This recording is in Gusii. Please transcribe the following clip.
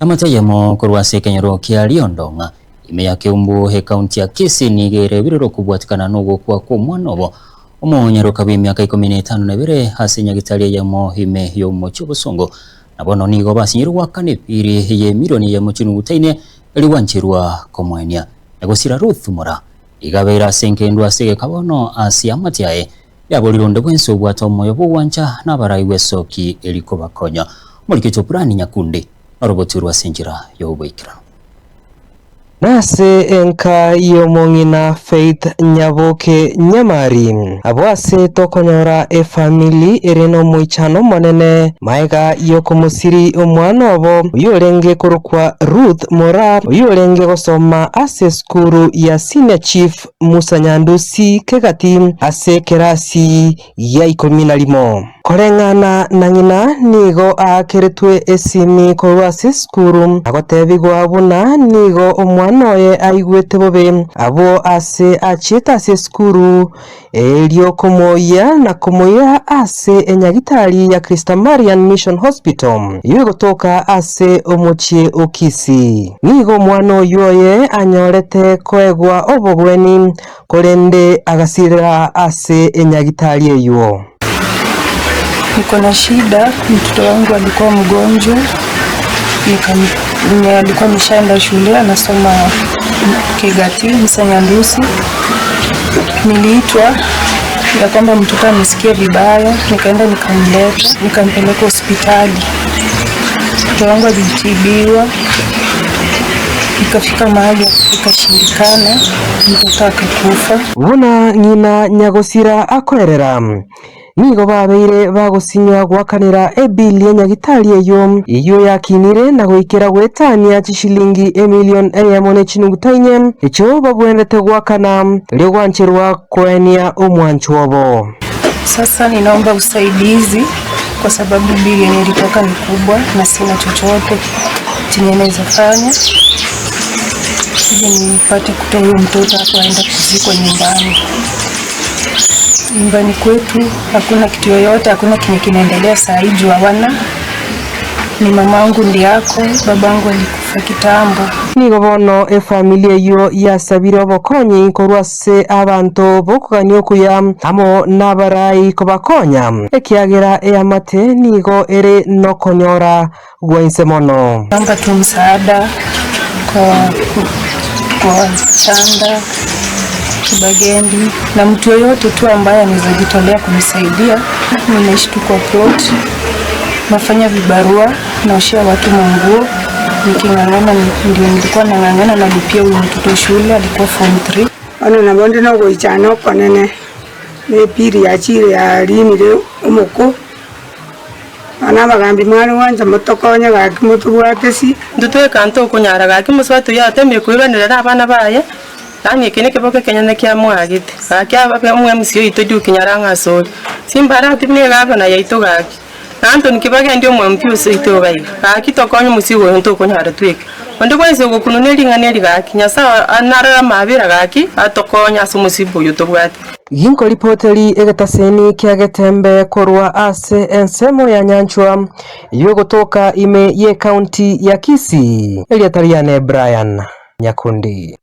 Amache ayemo korwa ase ekenyoro kia Riondong'a, ime ya Keumbu, ekaunti ya Kisii nigo ere ebirero kobwatikana nogokwa kw'omwana obo, omonyaroka bw'emiaka ikomi na etano na ebere ase nyagitari eyemo ime y'omochie obosongo. Na bono nigo basinyirwe goakana ebiiri y'emilioni eyemo chinuguta ine erio gwancherwa komoenia. Nyagosira Ruth Mora iga abeire ase engendu ase egeka bono ase amate aye Yaborire onde bwensi obwate omoyo bw'ogwancha na abaraigwe esoki eri kobakonya. Omoriketi o Purani Nyakundi noroboti ase enchera y'oboikeranu. Nase enka y'omong'ina Faith Nyaboke Nyamari, abwo ase tokonyora efamili ere nomoichano omonene maega y'okomosiri omwana obo oyorenge korokwa Ruth Moraa oyorenge gosoma ase esukuru ya Senior Chief Musa Nyandusi kegati ase ekerasi gia ikomi na rimo. Koreng'ana na ng'ina nigo aakeretwe esimi korwa ase esukuru na gotebigwa buna nigo omwana oye aigwete bobe abwo ase achiete ase esukuru erio komoyia na komoira ase enyagitari ya Christamarian Mission Hospital eyio egotoka ase omochie o Kisii. Nigo omwana oyio oye anyorete koegwa obogweni, korende agasirera ase enyagitari eyio. Niko na shida, mtoto wangu alikuwa mgonjwa, nika alikuwa ameshaenda shule anasoma Kigati Musa Nyandusi. Niliitwa ya kwamba mtoto amesikia vibaya, nikaenda nikamleta, nikampeleka hospitali. Mtoto wangu alitibiwa, ikafika mahali ikashindikana, mtoto akakufa. Buna ng'ina nyagosira akoerera, nigo babeire bagosinywa goakanera ebill ya nyagitari eyio, eyio yakinire na goikera goetania chishilingi emilion eyemo ne chinuguta inye, echio babwenerete goakana erio gwancherwa koenia omwanchwa obo. Sasa ninaomba usaidizi kwa sababu bili yenye ilitoka ni kubwa na sina chochote chenye naweza fanya ili nipate kutoa huyo mtoto hapo aende kuzikwa nyumbani. Nyumbani kwetu hakuna kitu yoyote, hakuna kenye kinaendelea saa hii juu hawana ni mamangu ndiye ako, babangu alikufa kitambo. Nigo bono efamiri eyio yasabire obokonyi korwa ase abanto b'okogania okuya amo nabarai kobakonya, ekiagera eamate nigo ere nokonyora gwa inse mono. Naomba tu msaada kwa, kwa Chanda Kibagendi na mtu yoyote tu ambaye anaweza jitolea kunisaidia. Ninaishi tu kwa plot, nafanya vibarua, naoshea watu manguo, niking'ang'ana, ndio nilikuwa nang'ang'ana nalipia huyu mtoto shule, alikuwa form 3. Bono nabo nde nogoichana okonene, na epiri yachiire yarinire omoko, bono abagambi mware gwancha motokonye gaki motobwate si. Intwe tweka ntokonyara gaki mosubati oyio atemire koiranerera abana baye, yaani eke nekeboka ekenyene kiamoagete. Gaki abe omwemsi oito Duke Nyarang'a asore. Simbarati buna egavana yaito gaki. Na Anthony Kibagendi omwemp ase oito iga iga. Gaki tokonye omosigo oyo ntokonyara tweka. Onde bwensi ogokununa ering'ana eri gaki, Nyasae narore amabera gaki atokonye ase omosigo oyo tobwate. Ginkoripoteri egetaseni kia Getembe korwa ase ensemo ya Nyanchwa eyio egotoka ime y'ecounty ya Kisii, erieta riane Brian Nyakundi.